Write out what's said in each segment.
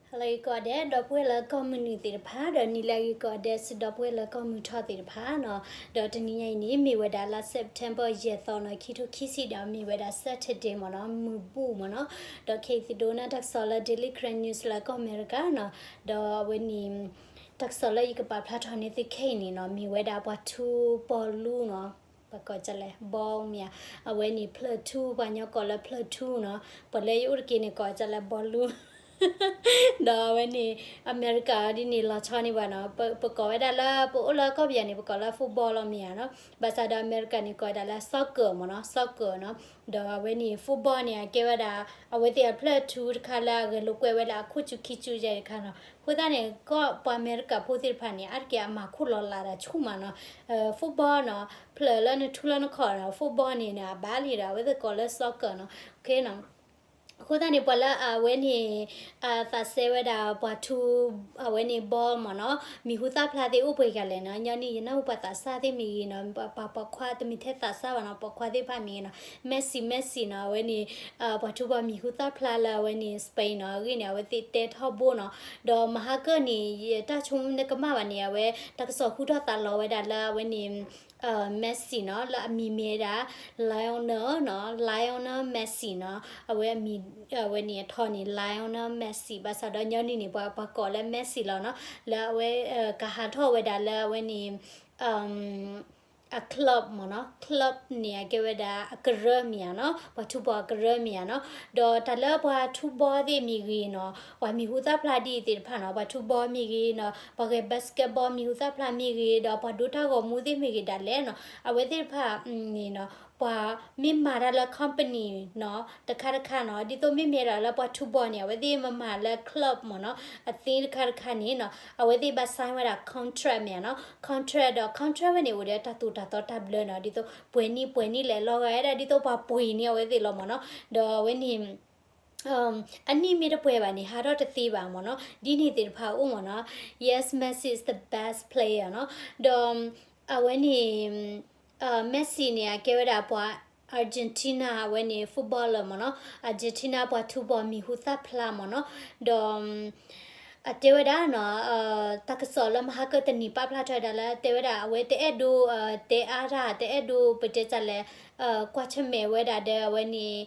ဟါလၢအဂ့ၤကိးဂၤဒဲး ဒီပုၢ်ဝဲၢ်လၢကီၢ်မုၢ်နုာ်သ့ၣ်တဖၣ် ဒီးနံၤလၢအဂ့ၤကိးဂၤဒဲး စံးဒီပုၢ်ဝဲၢ်လၢကီၢ်မုၢ်ထီၣ်သ့ၣ်တဖၣ်နီၤ. ဒီးတနံၤညါအံၤန့ၣ် မ့ၢ်ဝဲဒၣ်လါ September ယဲၢ်သီနီၤ ခံထိခံဆံဒီး မ့ၢ်ဝဲဒၣ် Saturday မ့ၢ်နီၤ မုၢ်ဘူၣ်မ့ၢ်နီၤ. ဒီးခဲအံၤသုဒိကနၣ်တၢ်ကစီၣ်လၢ Daily Karen News လၢကီၢ်အမဲရကၤနီၤ. ဒီးအဝဲန့ၣ် တၢ်ကစီၣ်လၢယကပာ်ဖျါထီၣ်န့ၢ်သုခဲအံၤန့ၣ်နီၤ မ့ၢ်ဝဲဒၣ်ပှၤထူပီလူနီၤ. ပကိးဒ်လဲၣ် ဘီမ့ၢ်ဧါ, အဝဲန့ၣ် ဖျၢၣ်ထူ ပှၤညီကိးလၢဖျၢၣ်ထူနီၤ. ပှၤလၢယအိၣ်တက့ၢ်န့ၣ် ကိးဒ်လဲၣ် ဘီလူ ဒီးအဝဲန့ၣ် အမဲရကၤဒ်န့ၣ် လီၤဆီန့ၢ်ဘၣ်နီၤ. ပ ပကိးဝဲဒၣ်လၢ ပအိၣ်လၢကီၢ်ပယီၤန့ၣ် ပကိးလၢ football လီၤမ့ၢ်ဧါနီၤ. ဘၣ်ဆၣ်ဒီးအမဲရကၤန့ၣ် ကိးဝဲဒၣ်လၢ soccer မ့ၢ်နီၤ soccer နီၤ. ဒီးအဝဲန့ၣ် football န့ၣ် အကဲဝဲဒၣ် အဝဲသ့ၣ်အဖျၢၣ်ထူတခါလၢအဂဲၤလိာ်ကွဲဝဲလၢအခိၣ်ကၠူခံကၠူယဲၢ်တခါနီၤ. အဃိသတးန့ၣ် ကီၢ်ပှၤအမဲရကၤဖိသ့ၣ်တဖၣ်န့ၣ် အါတက့ၢ်အမၤခိၣ်လီၤလးဒီးဆူၣ်မးနီၤ. football နီၤ ဖျၢၣ်လၢနထူလၢနခီၣ်နီၤ football န့ၣ်န့ၣ် အဘၣ်လံဒီး အဝဲသ့ၣ်ကိးလၢ soccer နီၤ. အဃိသတးန့ၣ် ပှၤလၢအဝဲန့ၣ် သးစဲဝဲဒၣ်ပှၤထူ အဝဲန့ၣ် ball မ့ၢ်နီၤ မံၤဟူသၣ်ဖျါသ့ၣ်အိၣ်ပှဲၤဂၤလဲၣ်နီၤ. ညီနုၢ်ယနၢ်ဟူပှၤသးစၢ်သ့ၣ်မ့ၢ်ဂ့ၤနီၤ ပှၤ ပှၤခွါတမ့ၢ်ထဲသးစၢ်ဘၣ်နီၤ ပှၤခွါသ့ၣ်တဖၣ်မ့ၢ်ဂ့ၤနီၤ Messi Messi နီၤ အဝဲန့ၣ် ပှၤထူပီမံၤဟူသၣ်ဖျါလၢအဝဲန့ၣ် Spain နီၤ အဂ့ၢ်န့ၣ် အဝဲသ့ၣ်တဲထီဘိနီၤ. ဒီးမဟါကၢၢ်န့ၣ် ယတၢ်ဆိကမိၣ်နကမၣ်ဘၣ်န့ၣ် အဝဲ တၢ်ကစီၣ်ဟူထီၣ်သးလီၤဝဲဒၣ်လၢအဝဲန့ၣ် Messi နီၤ လၢအမံၤမ့ၢ်ဝဲဒၣ် Lionel နီၤ Lionel Messi နီၤ အဝဲအမံၤ အဝဲန့ၣ်အထီန့ၣ် Lionel Messi ဘၣ်ဆၣ်ဒီးညီနုၢ်န့ၣ် ပှၤ ပှၤကိးလၢ Messi လီၤနီၤ. လၢအဝဲ ကဟးထီၣ်ဝဲဒၣ်လၢအဝဲန့ၣ် အ club မ့ၢ်နီၤ club န့ၣ် အကဲဝဲဒၣ်အကရၢမ့ၢ်ဧါနီၤ ပှၤထူပီအကရၢမ့ၢ်ဧါနီၤ. ဒီးတၢ်လၢပှၤထူဘီသ့ၣ်မ့ၢ်ဂ့ၤနီၤ ပှၤမံၤဟူသၣ်ဖျါဒ်အံၤသ့ၣ်တဖၣ်နီၤ ပှၤထူဘီမ့ၢ်ဂ့ၤနီၤ ပှၤဂဲၤ basketball မံၤဟူသၣ်ဖျါမ့ၢ်ဂ့ၤ ဒီးပှၤဒိတၢ်ဂီၤမူသ့ၣ်မ့ၢ်ဂ့ၤဒၣ်လဲာ်နီၤ အဝဲသ့ၣ်တဖၣ်န့ၣ်နီၤ ပှၤမ့ၢ်မၤတၢ်လၢ company နီၤ တခါတခါနီၤ ဒ်သိးမ့မ့ၢ်ဒၣ်လၢပှၤထူဘီန့ၣ် အဝဲသ့ၣ်မၤမၤလၢ club မ့ၢ်နီၤ အသ့တခါတခါန့ၣ်နီၤ အဝဲသ့ၣ်ဘၣ် sign ဝဲဒၣ် contract မ့ၢ်ဧါနီၤ. contract ဒီး contract ဝဲန့ၣ် အိၣ်ဒီးတၢ်သိၣ်တၢ်သီတၢ်ဘျၢနီၤ ဒ်သိး ပှဲၤနံၣ်ပှဲၤနံၣ်လဲၣ် လီၤဂာ်ဝဲဒၣ် ဒ်သိးပှၤပှ့ၤန့ၢ်အဝဲသ့ၣ်လီၤမ့ၢ်နီၤ. ဒီးအဝဲန့ၣ် အနံၣ်မ့ၢ်တပှဲၤဘၣ်န့ၣ် ဟးထီၣ်တသ့ဘၣ်မ့ၢ်နီၤ ဒ်န့ၣ်သ့ၣ်တဖၣ်အိၣ်မ့ၢ်နီၤ. Yes, Messi is the best player နီၤ ဒီး အဝဲန့ၣ် Messi န့ၣ် အကဲဝဲဒၣ်ပှၤ Argentina အဝဲန့ၣ် footballer မ့ၢ်နီၤ Argentina ပှၤထူဘီမံၤဟူသၣ်ဖျါမ့ၢ်နီၤ ဒီး အတဲဝဲဒၣ်နီၤ တၢ်ကစီၣ်လၢမဟါကၢၢ်တနံၤပာ်ဖျါထီၣ်ဝဲဒၣ်လၢ တဲဝဲဒၣ်အဝဲတအဲၣ်ဒိး တဲအါတၢ် တအဲၣ်ဒိး ပတဲတၢ်လဲၣ် ကွၢ်ဆၢၣ်မဲာ်ဝဲဒၣ်ဒီးအဝဲန့ၣ်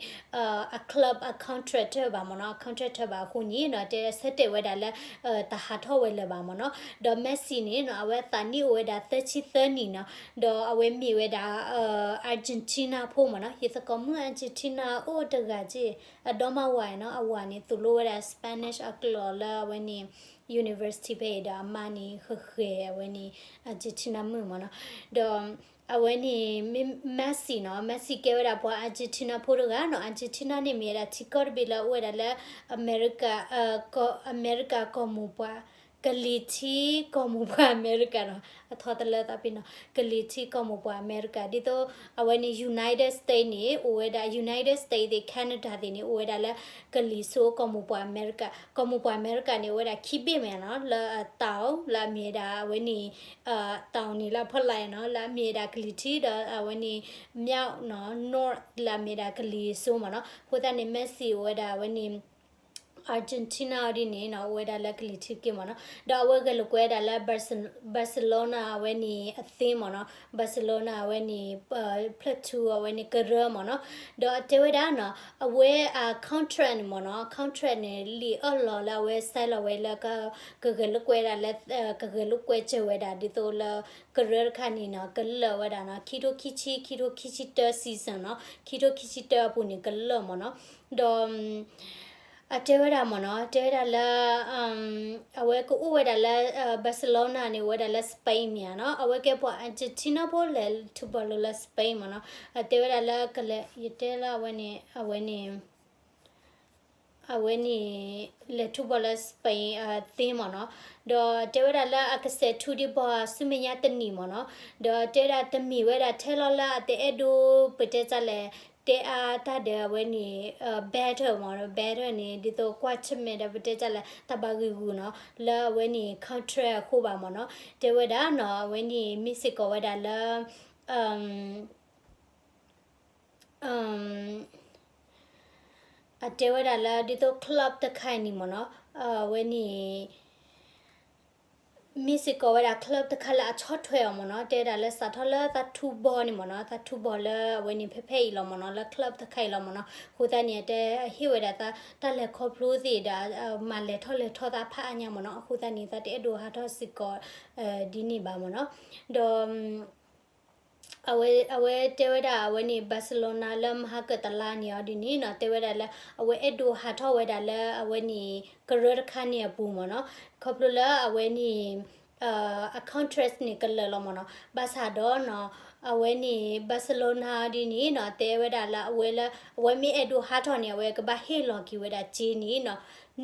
အ club အ contract ဘၣ်မ့ၢ်နီၤ အ contract ဘၣ်အဃိန့ၣ်နီၤ တဲဆၢတဲာ်ဝဲဒၣ်လၢ တဟးထီၣ်ဝဲလၢၤဘၣ်မ့ၢ်နီၤ. ဒီး Messi န့ၣ်နီၤ အဝဲသးနံၣ်အိၣ်ဝဲဒၣ်သၢဆံသၢနံၣ်နီၤ ဒီးအဝဲမ့ၢ်ဝဲဒၣ် Argentina ဖိမ့ၢ်နီၤ ယသကိးမုၣ် Argentina အိၣ်တဂၤက့ အဒီမါဝၤနီၤ အဝၤန့ၣ် သိၣ်လိဝဲဒၣ် Spanish အကျိာ်လၢအဝဲန့ၣ် university ဖဲအံၤဒီးအမါန့ၣ် ဃဲၤဃဲၤအဝဲန့ၣ် Argentina မုၣ်မ့ၢ်နီၤ ဒီး အဝဲန့ၣ် Messi နီၤ Messi ကဲဝဲဒၣ်ပှၤ Argentina ဖိတဂၤနီၤ Argentina န့ၣ်မ့ၢ်ဝဲဒၣ်ထံကီၢ်တဘ့ၣ်လၢအအိၣ်ဝဲဒၣ်လၢ အမဲရကၤ အမဲရကၤကီၢ်မိၢ်ပှၢ် ကလံၤထံးကီၢ်မိၢ်ပှၢ်အမဲရကၤနီၤ အထီတလၢသးပ့ၤနီၤ ကလံၤထံးကီၢ်မိၢ်ပှၢ်အမဲရကၤ ဒ်သိး အဝဲန့ၣ် United States န့ၣ် အိၣ်ဝဲဒၣ် United States သ့ၣ် Canada သ့ၣ်န့ၣ် အိၣ်ဝဲဒၣ်လၢ ကလံၤစိကီၢ်မိၢ်ပှၢ်အမဲရကၤ ကီၢ်မိၢ်ပှၢ်အမဲရကၤန့ၣ် အိၣ်ဝဲဒၣ်ခံဘ့ၣ်မ့ၢ်နီၤ လၢအ တောင် လၢအမ့ၢ်ဝဲဒၣ်အဝဲန့ၣ် တောင် န့ၣ်လၢအဖီလာ်နီၤ လၢအမ့ၢ်ဝဲဒၣ်ကလံၤထံး ဒီးအဝဲန့ၣ် မြောက် နီၤ north လၢအမ့ၢ်ဝဲဒၣ်ကလံၤစိမ့ၢ်နီၤ အဃိသတးန့ၣ် Messi အိၣ်ဝဲဒၣ်အဝဲန့ၣ် Argentina အီၤဒ်န့ၣ်နီၤ အိၣ်ဝဲဒၣ်လၢကလံၤထံးက့မ့ၢ်နီၤ ဒီးအဝဲဂဲၤလိာ်ကွဲဒၣ်လၢ Barcelona အဝဲန့ၣ်အသ့မ့ၢ်နီၤ Barcelona အဝဲန့ၣ် ဖျၢၣ်ထူအဝဲန့ၣ်ကရၢမ့ၢ်နီၤ ဒီးအတဲဝဲဒၣ်နီၤ အဝဲအ contract န့ၣ်မ့ၢ်နီၤ contract န့ၣ် လံာ်အၢၣ်လီၤလၢအဝဲ sign လီၤဝဲလၢ ကဂဲၤလိာ်ကွဲဒၣ်လၢ ကဂဲၤလိာ်ကွဲစၢၤဝဲဒၣ် ဒ်သိးလၢ ကရၢတခါန့ၣ်နီၤ ကလၢာ်ဝဲဒၣ်နီၤ ခံထိခံဆံ ခံထိခံဆံတၢ season နီၤ ခံထိခံဆံတၢအပူၤန့ၣ် ကလၢာ်မ့ၢ်နီၤ ဒီး အတဲဝဲဒၣ်မ့ၢ်နီၤ တဲဝဲဒၣ်လၢ အဝဲကအိၣ်ဝဲဒၣ်လၢ Barcelona န့ၣ် အိၣ်ဝဲဒၣ်လၢ Spain မ့ၢ်ဧါနီၤ အဝဲကဲပှၤ Argentina ဖိလဲၤထူဘီလိာ်လၢ Spain မ့ၢ်နီၤ အတဲဝဲဒၣ်လၢကလဲၤ ယတဲလၢအဝဲန့ၣ် အဝဲန့ၣ် အဝဲန့ၣ် လဲၤထူဘီလၢ Spain အသ့မ့ၢ်နီၤ ဒီးတဲဝဲဒၣ်လၢအကစဲးထူဒံးဘီဆူမဲာ်ညါတနံၤမ့ၢ်နီၤ ဒီးတဲဝဲဒၣ်တမ့ၢ်ဝဲဒၣ်ထဲလီၤလၢအတအဲၣ်ဒိး ပတဲတၢ်လဲၣ် တဲအါတၢ်ဒီးအဝဲန့ၣ် better မ့ၢ်နီၤ better န့ၣ် ဒ်သိးကွၢ်ဆၢၣ်မဲာ်ဒီးပတဲတၢ်လဲၣ် တၢ်ဘၣ်ဂံာ်ဂူာ်နီၤ လၢအဝဲန့ၣ် contract အဃိဘၣ်မ့ၢ်နီၤ တဲဝဲဒၣ်နီၤ အဝဲန့ၣ် မ့ၢ်စ့ၢ်ကီးဝဲဒၣ်လၢ အတဲဝဲဒၣ်လၢဒ်သိး club တခါအံၤန့ၣ်မ့ၢ်နီၤ အဝဲန့ၣ် မ့ၢ်စ့ၢ်ကီးဝဲဒၣ် club တခါလၢအဆီၣ်ထွဲအီၤမ့ၢ်နီၤ, တဲဝဲဒၣ်လၢစးထီၣ်လၢသးထူဘီန့ၣ်မ့ၢ်နီၤ, သးထူဘီလၢအဝဲန့ၣ်ဖဲဖဲအံၤလီၤမ့ၢ်နီၤ, လၢ club တခါအံၤလီၤမ့ၢ်နီၤ, အဃိသတးန့ၣ် အတဟ့ၣ်ဝဲဒၣ်သးတၢ်လဲၤခီဖျိသ့ၣ်ဒီး မၤလဲၤထီၣ်လဲၤထီသးဖးအါညါမ့ၢ်နီၤ, အဃိသတးန့ၣ် သးတအဲၣ်ဒိးဟးထီၣ်စ့ၢ်ကီး ဒ်န့ၣ်ဘၣ်မ့ၢ်နီၤ, ဒီး အဝဲတဲဝဲဒၣ်အဝဲန့ၣ် Barcelona လၢမဟါကၢၢ်တလါန့ၣ်အီၤဒ်န့ၣ်နီၤ, တဲဝဲဒၣ်လၢ အဝဲအဲၣ်ဒိးဟးထီၣ်ဝဲဒၣ်လၢအဝဲန့ၣ် ကရၢတခါန့ၣ်အပူၤမ့ၢ်နီၤ, ခီဖျိလၢအဝဲန့ၣ် အ contract န့ၣ်ကလၢာ်လီၤမ့ၢ်နီၤ, ဘၣ်ဆၣ်ဒီးနီၤ အဝဲန့ၣ် Barcelona ဒ်န့ၣ်နီၤ တဲဝဲဒၣ်လၢအဝဲလၢ အဝဲမ့ၢ်အဲၣ်ဒိးဟးထီၣ်န့ၣ် အဝဲကဘၣ်ဟ့ၣ်လီၤက့ၤဝဲဒၣ်စ့န့ၣ်နီၤ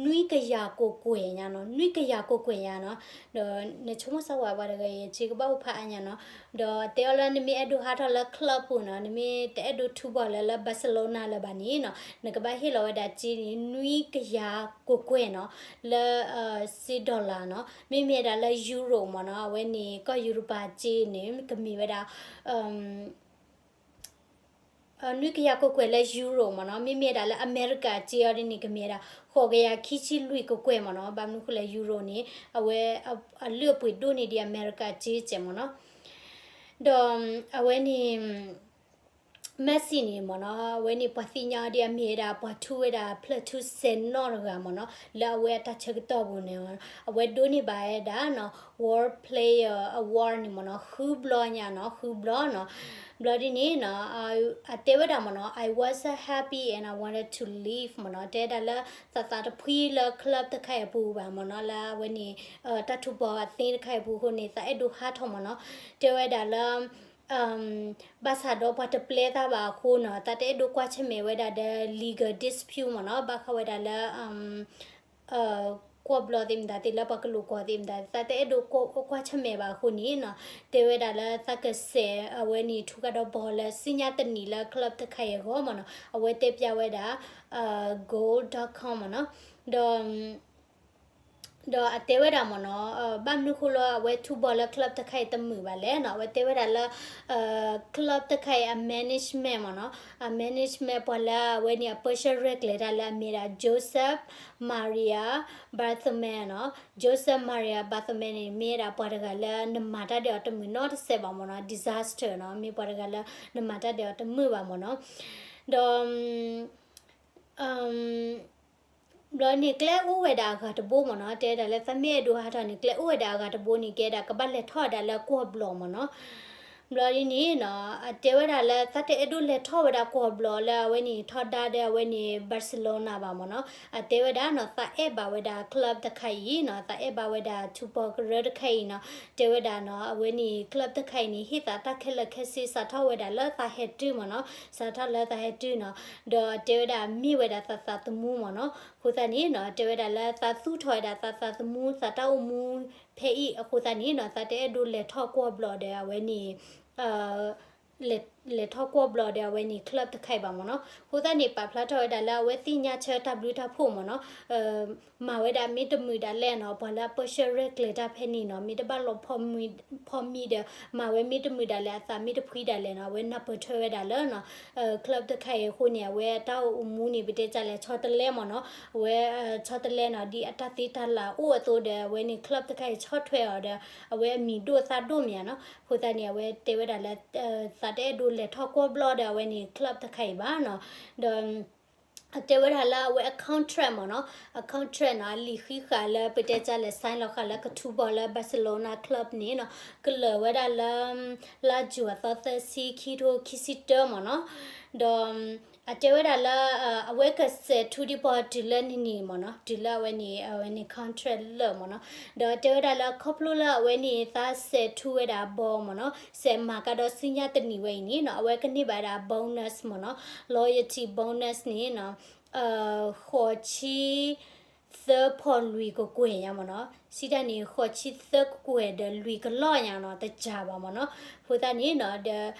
နွံကယၤကိးကွဲၢ်ညါနီၤ, နွံကယၤကိးကွဲၢ်ညါနီၤ, ဒီးနဆိကမိၣ်စၢ်ဝဲပှၤတဂၤအံၤ စ့ကဘၣ်အိၣ်ဖးအါညါနီၤ, ဒီးတဲအီၤလၢနမ့ၢ်အဲၣ်ဒိးဟးထီၣ်လၢ club ပူၤနီၤ, နမ့ၢ်တအဲၣ်ဒိးထူဘီလၢ လၢ Barcelona လၢၤဘၣ်န့ၣ်နီၤ, နကဘၣ်ဟ့ၣ်လီၤဝဲဒၣ်စ့န့ၣ် နွံကယၤကိးကွဲၢ်နီၤ, လၢ စ့ dollar နီၤ, မ့မ့ၢ်ဒၣ်လၢ euro မ့ၢ်နီၤ, အဝဲန့ၣ်ကီၢ်ယူရပၤစ့န့ၣ် ကမ့ၢ်ဝဲဒၣ် နွံကယၤကိးကွဲၢ်လၢ euro မ့ၢ်နီၤ, မ့မ့ၢ်ဒၣ်လၢအမဲရကၤစ့အီၤဒ်န့ၣ် ကမ့ၢ်ဝဲဒၣ် ဃိးကယၤခံဆံလွံၢ်ကိးကွဲၢ်မ့ၢ်နီၤ, ဘၣ်မနုၤဃိလဲၣ် euro န့ၣ် အဝဲ အလုၢ်အပှ့ၤဒိၣ်န့ၢ်ဒံး အမဲရကၤစ့စဲးမ့ၢ်နီၤ, ဒီး အဝဲန့ၣ် Messi န့ၣ်မ့ၢ်နီၤ, အဝဲန့ၣ်ပှၤသ့ၣ်ညါအီၤဒ်အမ့ၢ်ဝဲဒၣ် ပှၤထူဝဲဒၣ်ဖျၢၣ်ထူဆဲးနီၣ်တဂၤမ့ၢ်နီၤ, လၢအဝဲအတၢ်ဆၢကတီၢ်ပူၤန့ၣ် အဝဲဒိးန့ၢ်ဘၣ်ဝဲဒၣ်နီၤ World Player Award န့ၣ်မ့ၢ်နီၤ, ဃုဘျီညါနီၤ, ဃုဘျီနီၤ, ဘျီဒ်န့ၣ်နီၤ အတဲဝဲဒၣ်မ့ၢ်နီၤ, I wasn't happy and I wanted to leave မ့ၢ်နီၤ, တဲဝဲဒၣ်လၢသးသးတဖှံလၢ club တခါအံၤအပူၤဘၣ်မ့ၢ်နီၤ, လၢအဝဲန့ၣ် တၢ်ထူဘီအသ့တခါအံၤအပူၤအဃိန့ၣ် သးအဲၣ်ဒိးဟးထီၣ်မ့ၢ်နီၤ, တဲဝဲဒၣ်လၢ ဘၣ်ဆၣ်ဒီးပှၤတပျဲသးဘၣ်အဃိနီၤ, သးတအဲၣ်ဒိးကွၢ်ဆၢၣ်မဲာ်ဝဲဒၣ်ဒီး legal dispute မ့ၢ်နီၤ, ဘၣ်ဃးဝဲဒၣ်လၢ ကွီၢ်ဘျီသ့ၣ်မတၤသ့ၣ် လၢပှၤကလူးကွီၢ်သ့ၣ်မတၤသ့ၣ် သးတအဲၣ်ဒိးကွၢ်ဆၢၣ်မဲာ်ဘၣ်အဃိန့ၣ်နီၤ, တဲဝဲဒၣ်လၢသးကစဲးအဝဲန့ၣ်ထူကဒီးဘီလၢ စံညါတနံၤလၢ club တခါအံၤအဂီၢ်မ့ၢ်နီၤ, အဝဲတဲပျးဝဲဒၣ် goal dot com မ့ၢ်နီၤ, ဒီး ဒီးအတဲဝဲဒၣ်မ့ၢ်နီၤ, ဘၣ်မနုၤဃိလၢအဝဲထူဘီလၢ club တခါအံၤတမုာ်ဘၣ်လဲၣ်နီၤ, အဝဲတဲဝဲဒၣ်လၢ club တခါအံၤအ management မ့ၢ်နီၤ, အ management ပှၤလၢအဝဲန့ၣ် အပၢဆှၢရဲၣ်ကျဲၤတၢ်လၢအမ့ၢ်ဒၣ် Josep Maria Bartomeu နီၤ, Josep Maria Bartomeu န့ၣ် မ့ၢ်ဝဲဒၣ်ပှၤတဂၤလၢနမၤတၢ်ဒီးအီၤတမုာ်နီတစဲးဘၣ်မ့ၢ်နီၤ, disaster နီၤ, မ့ၢ်ပှၤတဂၤလၢနမၤတၢ်ဒီးအီၤတမုာ်ဘၣ်မ့ၢ်နီၤ, ဒီး ဘျီန့ၣ် ကျဲအိၣ်ဝဲဒၣ်အဂၤတဘိမ့ၢ်နီၤ, တဲဝဲဒၣ်လၢသးမ့ၢ်အဲၣ်ဒိးဟးထီၣ်န့ၣ် ကျဲအိၣ်ဝဲဒၣ်အဂၤတဘိန့ၣ် ကဲဒၣ်ကဘၣ်လဲၤထီၣ်ဝဲဒၣ်လၢကွီၢ်ဘျီမ့ၢ်နီၤ, ဘျီဒ်န့ၣ်နီၤ, အတဲဝဲဒၣ်လၢသးတအဲၣ်ဒိးလဲၤထီၣ်ဝဲဒၣ်ကွီၢ်ဘျီလၢအဝဲန့ၣ် ထီဒါဒီးအဝဲန့ၣ် Barcelona ဘၣ်မ့ၢ်နီၤ, အတဲဝဲဒၣ်နီၤ သးအဲၣ်ဘၣ်ဝဲဒၣ် club တခါအံၤနီၤ, သးအဲၣ်ဘၣ်ဝဲဒၣ်ထူဘီကရၢတခါအံၤနီၤ, တဲဝဲဒၣ်နီၤ အဝဲန့ၣ် club တခါအံၤန့ၣ် ဟ့ၣ်သးတၢ်ခဲလၢာ်ခဲဆ့ စးထီၣ်ဝဲဒၣ်လၢသးဟဲတုၤမ့ၢ်နီၤ, စးထီၣ်လၢသးဟဲတုၤနီၤ, ဒီးတဲဝဲဒၣ်မ့ၢ်ဝဲဒၣ်သးသးသမူမ့ၢ်နီၤ, အဃိသတးန့ၣ်နီၤ တဲဝဲဒၣ်လၢသးသူၣ်ထီၣ်ဝဲဒၣ်သးသးသမူ သးတၢ်အိၣ်မူဖဲအံၤ အဃိသတးန့ၣ်နီၤ သးတအဲၣ်ဒိးလဲၤထီၣ်ကွီၢ်ဘျီဒီးအဝဲန့ၣ် လဲၤထီၣ်ကွီၢ်ဘျီဒီးအဝဲန့ၣ် club တခါအံၤဘၣ်မ့ၢ်နီၤ, အဃိသတးန့ၣ် ပာ်ဖျါထီၣ်ဝဲဒၣ်လၢအဝဲသ့ၣ်ညါဆၢတၢ်ဘျုးတၢ်ဖှိၣ်မ့ၢ်နီၤ, မၤဝဲဒၣ်မ့ၢ်တမုာ်ဒၣ်လဲာ်နီၤ, ပှၤလၢအပၢဆှၢရဲၣ်ကျဲၤတၢ်ဖဲန့ၣ်နီၤ မ့ၢ်တဘၣ်လီၤဖီမံဒီး မၤဝဲမ့ၢ်တမုာ်ဒၣ်လဲာ် အသးမ့ၢ်တဖှံဒၣ်လဲာ်နီၤ, အဝဲနၢ်ပၢၢ်ထွဲဝဲဒၣ်လၢနီၤ club တခါအံၤအဃိန့ၣ် အဝဲအတၢ်အိၣ်မူန့ၣ် ပတဲတၢ်လဲၣ် ဆီတလဲမ့ၢ်နီၤ, အဝဲဆီတလဲနီၤ ဒ်အတၢ်သ့တၢ်လၢ်အိၣ်အသိးဒီး အဝဲန့ၣ် club တခါအံၤဆီၣ်ထွဲအီၤဒီး အဝဲအမံၤဒိၣ်သးဒိၣ်မ့ၢ်ဧါနီၤ, အဃိသတးန့ၣ် အဝဲတဲဝဲဒၣ်လၢ သးတအဲၣ်ဒိးလဲၤထီၣ်ကွီၢ်ဘျီဒီး အဝဲန့ၣ် club တခါအံၤဘၣ်နီၤ, ဒီး အတဲဝဲဒၣ်လၢအဝဲအ contract မ့ၢ်နီၤ, အ contract နီၤ အလံာ်ဃံးဃာ်လၢပတဲတၢ်လဲၣ် sign လီၤဃာ်လၢကထူဘီလၢ Barcelona club န့ၣ်နီၤ ကလၢာ်ဝဲဒၣ်လၢ လါယူၤအသီသၢဆံ ခံထိခံဆံတၢမ့ၢ်နီၤ, ဒီး အတဲဝဲဒၣ်လၢ အဝဲကစဲးထူဒံးဘီတုၤလၢနံၤနံၤမ့ၢ်နီၤ, တုၤလၢအဝဲန့ၣ် အဝဲန့ၣ် contract လၢာ်မ့ၢ်နီၤ, ဒီးတဲဝဲဒၣ်လၢခီဖျိလၢအဝဲန့ၣ် သးစဲးထူဝဲဒၣ်ဘီမ့ၢ်နီၤ, စဲးမၤကဒီးဆူညါတနံၤဝဲအံၤန့ၣ်နီၤ အဝဲကန့ၢ်ဘၣ်ဝဲဒၣ် bonus မ့ၢ်နီၤ, loyalty bonus န့ၣ်နီၤ ဃိးဆံ သၢဖီလွံၢ်ကကွဲၢ်ညါမ့ၢ်နီၤ, စံးတၢ်န့ၣ် ဃိးဆံသၢကကွဲၢ်ဒီးလွံၢ်ကလီၢ်ညါနီၤ, တစှၤဘၣ်မ့ၢ်နီၤ, အဃိ အဃိသတးန့ၣ်နီၤ ဒီး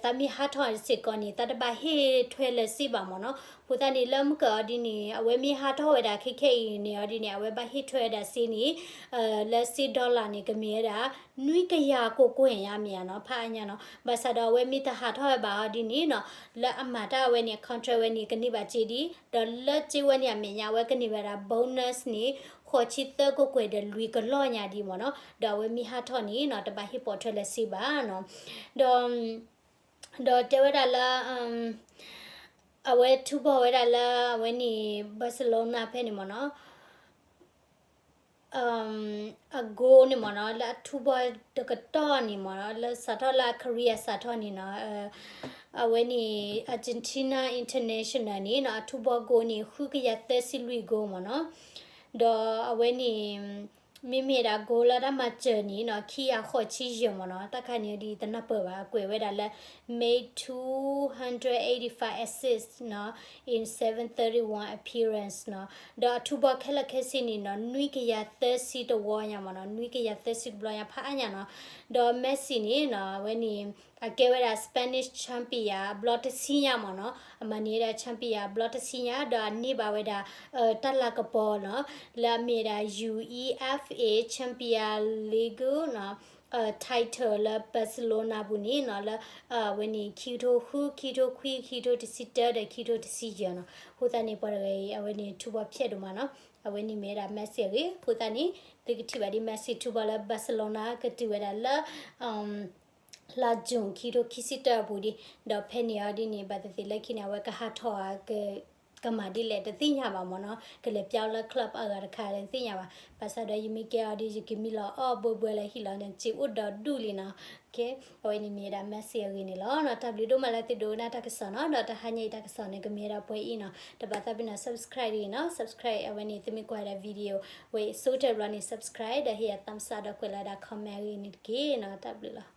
သးမ့ၢ်ဟးထီၣ်စ့ၢ်ကီးန့ၣ် သးတဘၣ်ဟ့ၣ်ထွဲလၢစ့ဘၣ်မ့ၢ်နီၤ. အဃိသတးန့ၣ် လၢမုၢ်ကၢအီၤဒ်န့ၣ် အဝဲမ့ၢ်ဟးထီၣ်ဝဲဒၣ်ခဲခဲအံၤန့ၣ်အီၤဒ်န့ၣ် အဝဲဘၣ်ဟ့ၣ်ထွဲဝဲဒၣ်စ့န့ၣ် လၢစ့ dollar န့ၣ် ကမ့ၢ်ဝဲဒၣ် နွံကယၤကိၢ်ကိၢ်ညါမ့ၢ်ဧါနီၤ ဖးအါညါနီၤ. ဘၣ်ဆၣ်ဒီးအဝဲမ့ၢ်တဟးထီၣ်ဝဲဘၣ်အီၤဒ်န့ၣ်နီၤ လၢအမၤတၢ်အဝဲန့ၣ် contract ဝဲန့ၣ် ကန့ၢ်ဘၣ်စ့ဒံး ဒီးလၢစ့ဝဲန့ၣ်အမဲာ်ညါ အဝဲကန့ၢ်ဝဲဒၣ် bonus န့ၣ် ဃိးဆံသၢကိၢ်ကွဲၢ်ဒီးလွံၢ်ကလီၢ်ညါဒံးမ့ၢ်နီၤ. ဒီးအဝဲမ့ၢ်ဟးထီၣ်န့ၣ်နီၤ တဘၣ်ဟ့ၣ်ပိာ်ထွဲလၢစ့ဘၣ်နီၤ. ဒီး ဒီးတဲဝဲဒၣ်လၢ အဝဲထူဘီၣ်ဝဲဒၣ်လၢအဝဲန့ၣ် Barcelona ဖဲန့ၣ်မ့ၢ်နီၤ အ goal န့ၣ်မ့ၢ်နီၤ လၢအထူဘီၣ်တကတီၢ်န့ၣ်မ့ၢ်နီၤ လၢစးထီၣ်လၢအ career စးထီၣ်န့ၣ်နီၤ အဝဲန့ၣ် Argentina international န့ၣ်နီၤ အထူဘီၣ် goal န့ၣ် ဃုကယၤသၢဆံလွံၢ် goal မ့ၢ်နီၤ. ဒီးအဝဲန့ၣ် မ့မ့ၢ်ဒၣ် goal လၢတၢ်မၤစၢၤန့ၣ်နီၤ ခံကယၤဃိးဆံယဲၢ်မ့ၢ်နီၤ တၢ်ခါန့ၣ်ဒ်တနၢ်ပၢၢ်ဘၣ် အကွဲးဝဲဒၣ်လၢ made two hundred eighty-five assists နီၤ in seven thirty-one appearance နီၤ ဒီးအထူဘီၣ်ခဲလၢာ်ခဲဆ့န့ၣ်နီၤ နွံကယၤသၢဆံတဝီညါမ့ၢ်နီၤ နွံကယၤသၢဆံတဘျီညါ ဖးအါညါနီၤ. ဒီး Messi န့ၣ်နီၤ အဝဲန့ၣ် အကဲဝဲဒၣ် Spanish champion အဘျီတဆံညါမ့ၢ်နီၤ အမၤန့ၢ်ဝဲဒၣ် champion အဘျီတဆံညါ ဒီးအန့ၢ်ဘၣ်ဝဲဒၣ် တၢ်လၤကပီၤနီၤ လၢအမ့ၢ်ဝဲဒၣ် UEFA Champions League နီၤ title လၢ Barcelona ပူၤန့ၣ်နီၤ လၢ အဝဲန့ၣ် ခံကထိဃု ခံကထိခွံ ခံကထိတဆံတၢ ဒီးခံကထိတဆံယဲၢ်နီၤ. အဃိသတးန့ၣ် ပှၤတဂၤအံၤ အဝဲန့ၣ်ထူဘီၣ်ဖျဲးဒိၣ်မးနီၤ အဝဲန့ၣ်မ့ၢ်ဝဲဒၣ် Messi အဂ့ၢ် အဃိသတးန့ၣ် သုကထံၣ်ဘၣ်ဒ် Messi ထူဘီၣ်လၢ Barcelona ကတုၤဝဲဒၣ်လၢ လါ June ခံကထိခံဆံတၢအပူၤဒံး ဒီးဖဲန့ၣ်အီၤဒ်န့ၣ် ဘၣ်သ့ၣ်သ့ၣ်လၢခံန့ၣ် အဝဲကဟးထီၣ်ဧါ ကမၤဒ်လဲၣ်တသ့ၣ်ညါဘၣ်မ့ၢ်နီၤ ကလဲၤပျီလၢ club အဂၤတခါလဲၣ်တသ့ၣ်ညါဘၣ်. ဘၣ်ဆၣ်ဒီးယမ့ၢ်ကဲအီၤဒ် ယကမံလီၤအီၣ်ဘှဲဘှဲလၢဟံၣ်လီၤန့ၣ် စ့အိၣ်ဒီးဒူၣ်လံနီၤ. အဝဲန့ၣ်မ့ၢ်ဝဲဒၣ် Messi အဂ့ၢ်န့ၣ်လီၤနီၤ. တၢ်ဘျုးဒိၣ်မးလၢသုဒိကနၣ်တၢ်ကစီၣ်နီၤ ဒီးတဟါညါအံၤတၢ်ကစီၣ်န့ၣ် ကမ့ၢ်ဝဲဒၣ်ပှဲၤအံၤနီၤ တဘၣ်သးပ့ၤနီၣ် subscribe တဂ့ၤနီၤ subscribe အဝဲန့ၣ် သုမ့ၢ်ကွၢ်ဝဲဒၣ် video ဝဲအံၤ စိကတၢၢ်ဘျီန့ၣ် subscribe ဒီးဟ့ၣ်ယၤ thumbs up ဒီးကွဲးလီၤဝဲဒၣ် comment အဂ့ၢ်န့ၣ်တက့ၢ်နီၤ တၢ်ဘျုးလီၤ.